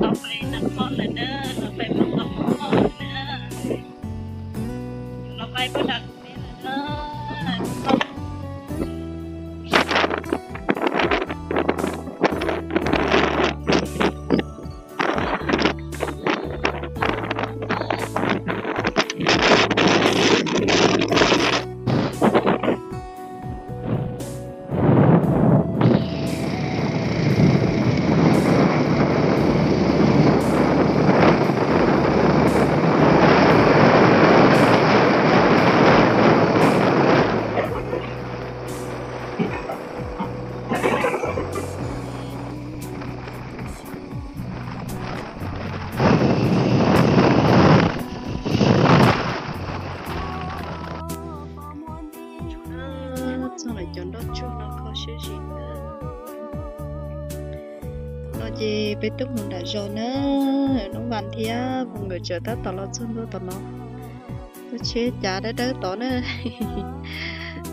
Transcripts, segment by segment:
Los pais nram Hmoob lawm na, los pais Hmoob los Hmoob lawm na. Los pais pab nram Hmoob lawm na. Txog lawm cov nroj tsuag no kho siab zim. No ces peb tuaj mus nram zos na, Loob Vas thiab Voos nkawd tseem tab tom los txog ntua tom no. Lub tsheb cav dawb dawb tod na,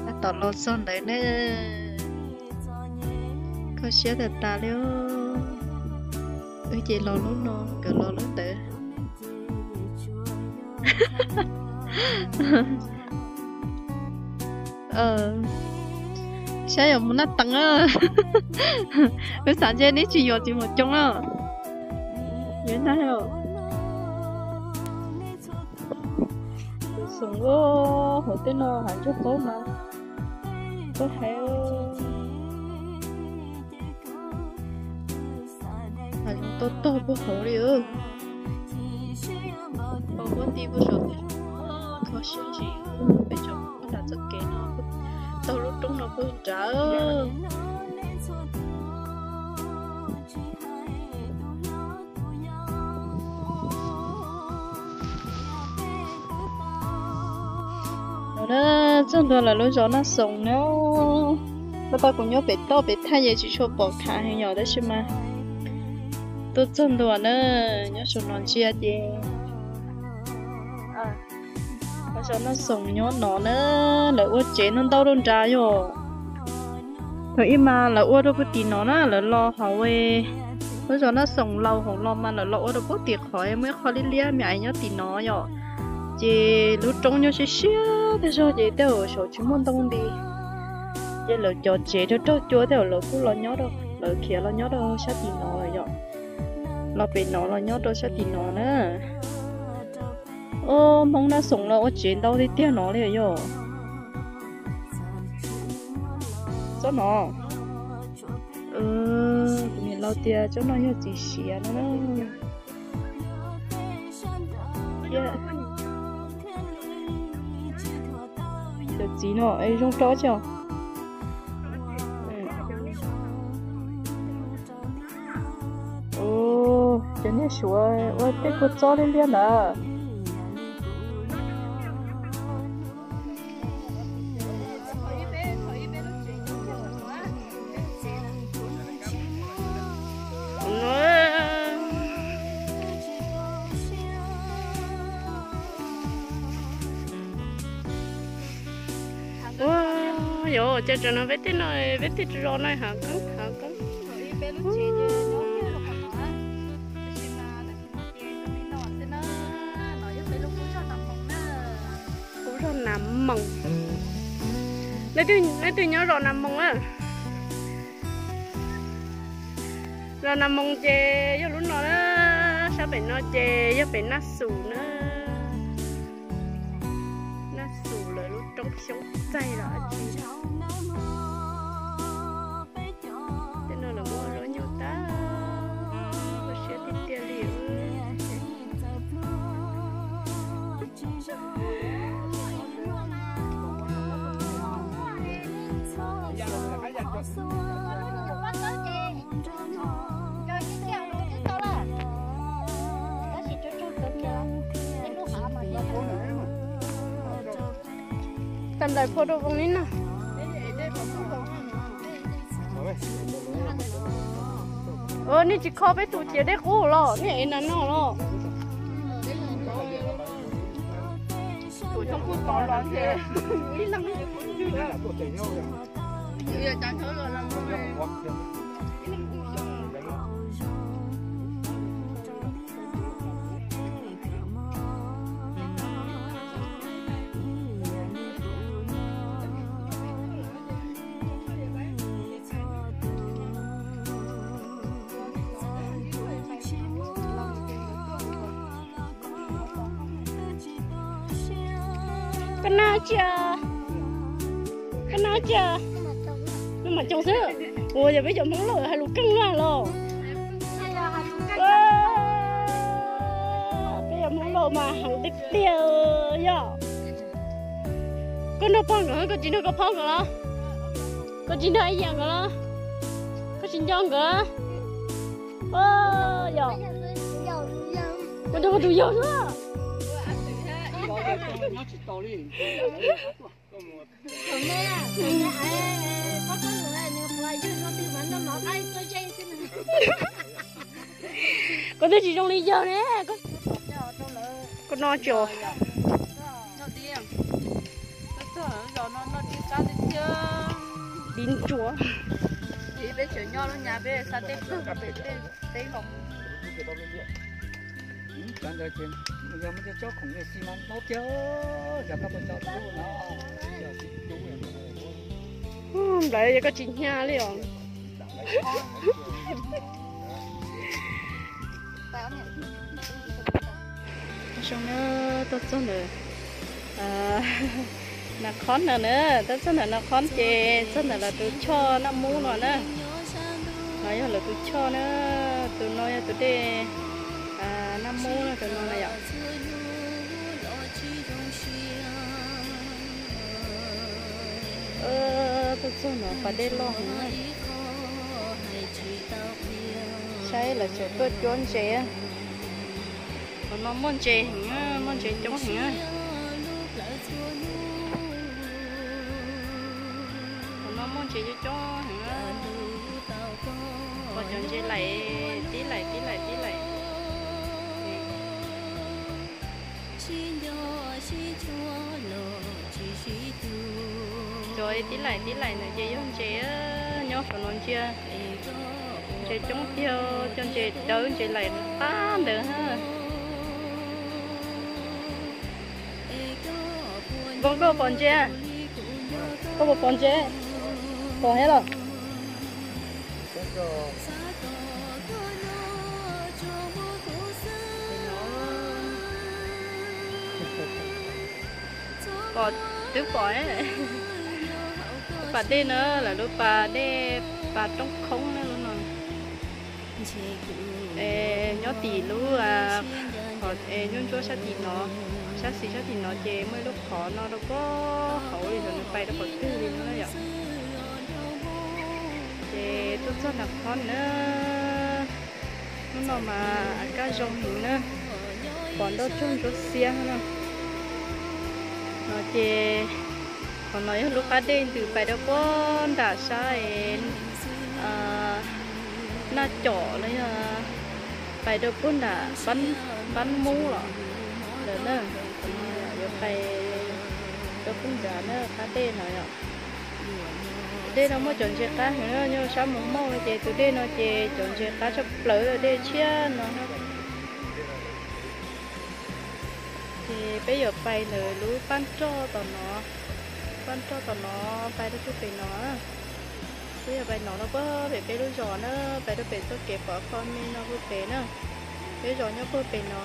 tab tom los txog ntawd na. Kho siab tas tas li. Wb ces los lub no, nkawd los lub ntawd. Saib yuav mus Naj Teev na. Wb xav ntshe neb tsis yuav tsis mus coob na. Yuav nag os. Tus xoom hauv tej no hav ntsuag qaub mas, qaub heev. Hav zoov toj tog puag hauv li. Pom huab ti puag saum, kho siab zim. Peb tsoom puag nram txoj kev no, taug lub roob no puag nrad. Txog ntua lawm lub zos Naj Xoom na. Puag ta kuv nyob pem toj pem thaj ces tsis tshua pom khav heev yom, tab sis mas tuaj txog ntua na, nyob saum no ntsia ces lub zos Naj Xoom nyob no na, lawv ua tsev ntau ntau rau nrad yom. Thaum ub mas lawv ua rau puag tim no na, lawv los hauv lub zos Naj Xoom laus hauv los mas lawv los ua rau puag tim qhov muaj ib qho liab liab me ais nyob tim no yom. Ces lub roob nyob siab siab tag zog ces tej zaum saum tsis muaj ntoo nti. Ces lawv cov tsev raug raug cua tej zaum lawv kuj los nyob rau, lawv khiav los nyob rau sab tim no lawm yom. Los pem no los nyob rau sab tim no na. Ub, Hmoob Naj Xoom los ua tsev ntau tiag tiag no li yom. Tsob no, kuv niam laus tias tsob no yog txiv siav no na. Cov txiv no es zoo rau tsi os. Cov niag suav ua tej kua txob liab liab ntawd. Ua, yog ces tam no peb tej no peb tej zos no hav koob hav koob. Lub zos Nas Moos. Leej twg nyob zos Nas Moos a? Zos Nas Moos ces yog lub no na, sab pem no ces yog pem Naj Xus na. Naj Xus lawv lub roob xyoob txaij los tsis. Tej no lawv muab zaub nyuj tag, kho siab tiag tiag li. Tag nplaim phua rau Voos li no. Ua, nej tsis kho peb tus ciav dej qub los nej ev nas no los? Tus xyoob kuj tod los thiab. Ib leeg. Ib leeg kuj xyoob. Ib leeg kuj xyoob. Koj noj tsi? Koj noj tsi? Noj mas coos xwb. Ua yog peb cov Hmoob Lauj hais lus keej luaj los. Peb cov Hmoob Lauj mas heev tiag tiag yog. Koj nrog pog nkawd, koj tsis nrog koj phob nkawd los? Koj tsis nrog ib yam nkawd los? Koj tsis nco nkawd? Yog, koj nrog koj tus yawg xwb. Koj twb tsis zoo li yawg ne. Koj noj tsi? Dib ntsuav. Nplawv yog koj tsis hnyav li os. Zoo na, tuaj txog ntawm Nas Khob no na, tuaj txog ntawm Nas Khob ces txog ntawm lawv tus choj Naj Mub no na. No yog lawv tus choj na, tus no yog tus dej Naj Mub no, tus no na yom. Tuaj txog no pas dej loj heev na. Saib lawv tseem tuaj cuab ntses. Qhov no muaj ntses heev, muaj ntses coob heev. Qhov no muaj ntses coob coob heev. Pom cov ntses laim tib laim tib laim tib laim. Cov tib laim tib laim ntawd ces yog ntses nyob qhov no ntsia. Ntses coob tiag, cov ntses dawb ntses laim qab ntawd. Npog, koj pom ntses? Koj puas pom ntses? Pom thiab los? Pom, twb pom. Pas dej na, lawv lub pas dej, pas roob khoob na lub no. Nyob tim lub, ntsuab ntsuab sab tim no, sab xis sab tim no ces muaj ib lub qhov no rau puag hauv li, nws pais rau qhov twg li no na yom. Ces tuaj txog Nas Khob na, hnub no mas kab zoo heev na, pom ntau tsuag ntsuab xiab na. No ces qhov no yog lub qab dej ntws pais rau puag nram sab Naj Coj los yog pais rau puag nram Npab Mub los lawm na. Qhov no yuav pais rau puag nrad na, qab dej no yom. Tus dej no muaj cov ntses qab heev na, nyob sab Mus Mauj no ces tus dej no ces cov ntses qab tshaj plaws, dej tshiab no. Ces peb yuav pais ntawm lub pab roj tom no, pab roj tom no pais rau puag pem no. Peb yuav pais no rau puag pem peb lub zos na, pais rau pem txoj kev pov kho me no puag pem na. Peb zos nyob puag pem no.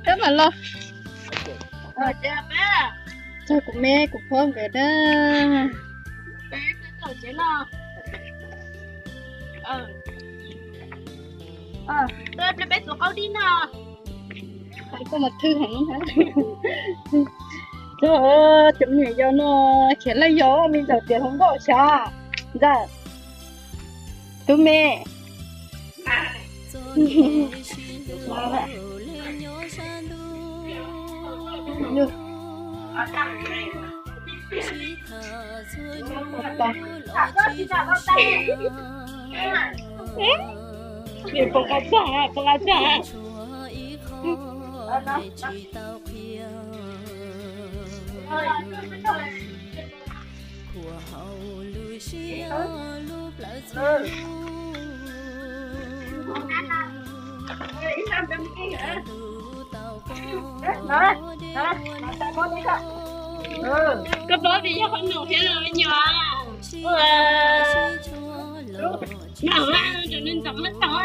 Kab mam los. Txog kuv me kuv phob nkawd na. Koj mas thwj heev. Cov me nyuam yaus no khiav laj yos, me ntxawm tias hluas nkauj xyov. Ntxawm, tub me. Pov nqa txog, pov nqa txog. Koj paub tias yog qhov num thiab los me nyuam. Num rau nws ntxeev hab tau.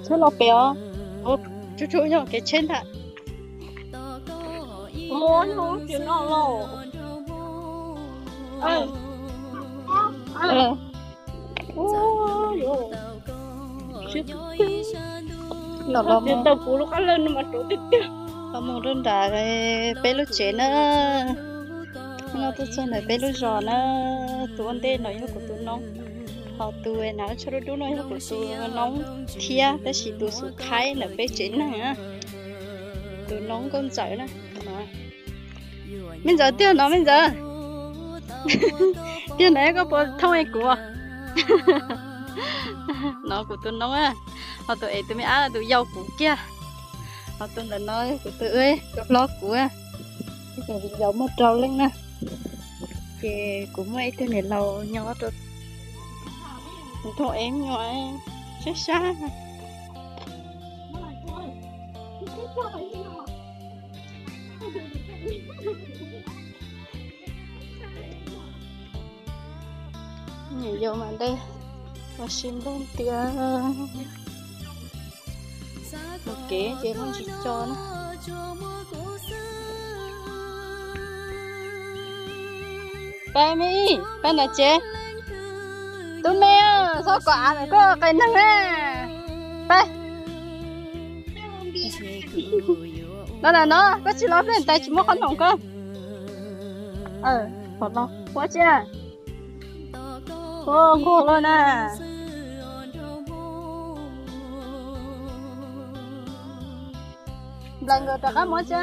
Tsheb los pem os. Tsuj tsuj yog kev tsheb ntag. Los mus rau nram peb lub tsev na. No tuaj txog ntawm peb lub zos na. Tus ua ntej no yog kuv tus noob, ho tus na tsho dub dub no yog kuv tus noob thiab, tab sis tus xub khaib ntawm peb tsev neeg na. Tus noob nkauj ntxawm na. Me ntxawm, tiag no me ntxawm. Tiag no koj puas thooj kuv? No kuv tus noob, ho tus es tus me ab tus yau kuv kiag. Ho tus ntawm no kuv tus, tus hlob kuv. Ib tug viv ncaus muaj rau leej na. Ces kuv muaj ib tug niam laus nyob rau, kuv thooj ev nyuam sab sab. Niam yau mas dej, ua si nplooj tiag. Mus kev ces muaj tsis co na. Pab me, pab nram tsev. Tub me, txhob kom av ntawm koj qai neeg na. Pab. No na no, koj tsis los pliag tais tsis muab qhob noom koj. Ua tsi, ua nkaus los na. Nplaim nkawd rov qab mus tsi.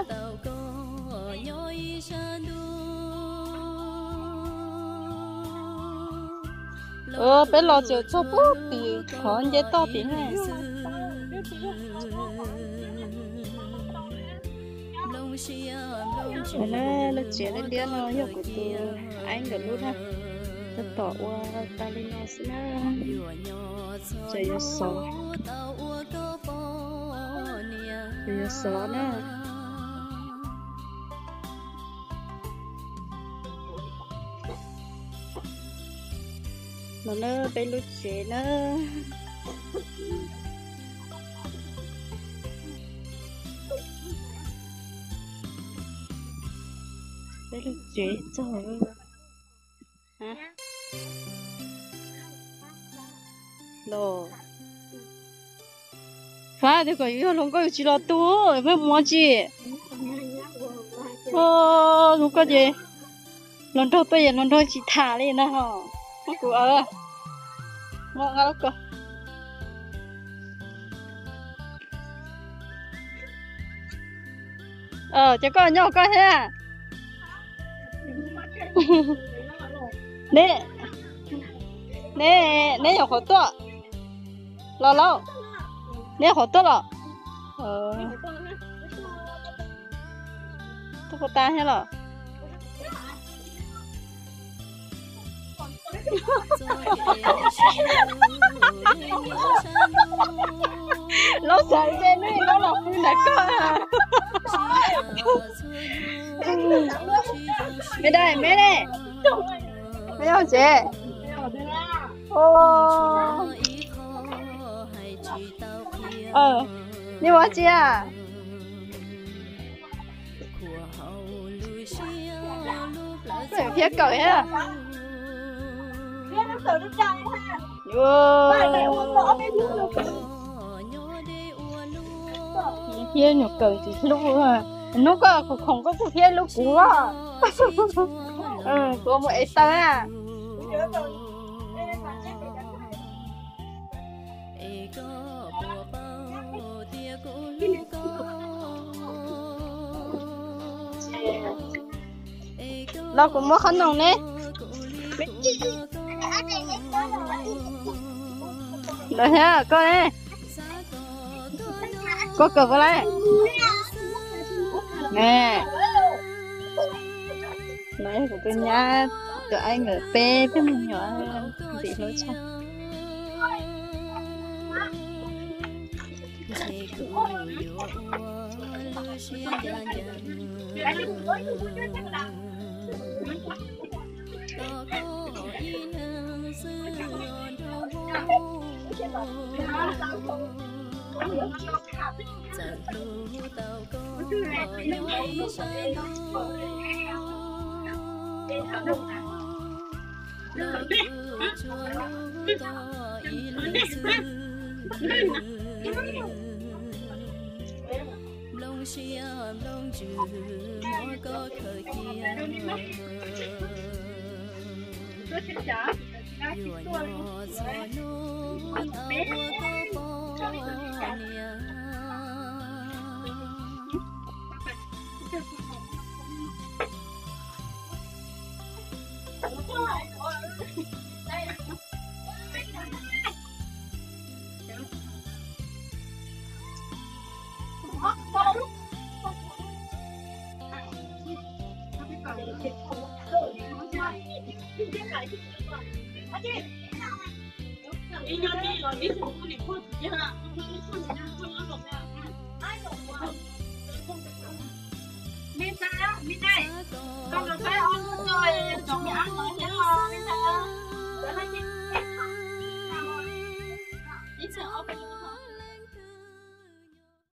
Peb los tseem txog pub tim qhov nce toj tim na. Lub tsev liab liab no yog kuv tus aib nkawd lub na. Tab tom ua tas li no xwb na. Tseem yuav xov, tseem yuav xov na. No na peb lub tsev na. Peb lub tsev txog los. Fab tias kom yus yog hluas nkauj yus tsis los tu, muaj mus tsi. Hluas nkauj ces Hluas nraug tuaj yog hluas nraug tsis tham li na ho. Muab kuv, muab nqa lub ko. Ces koj nyob koj thiab. Neb, neb, neb nyuam qhuav tuaj los lauj? Neb nyuam qhuav tuaj los? Tuaj puas tas thiab los? Laub xav ze ne, laub los pw ntawm koj. Me dai, me ne, me yog tsev. Nej ua tsi a? Thiab kawm thiab. Thiab nyuam kawm tsis hlub. Hnub koj khoom khoom koj kuj thiab hlub kuv. Kuv mus ev taw na. Los kuv muab qhob noom ne. Ntawd thiab koj ne. Koj kawm puas lawm? No yog kuv tus nyab, tus aib nkawd peb peb me nyuam ntxim hlub tshaj.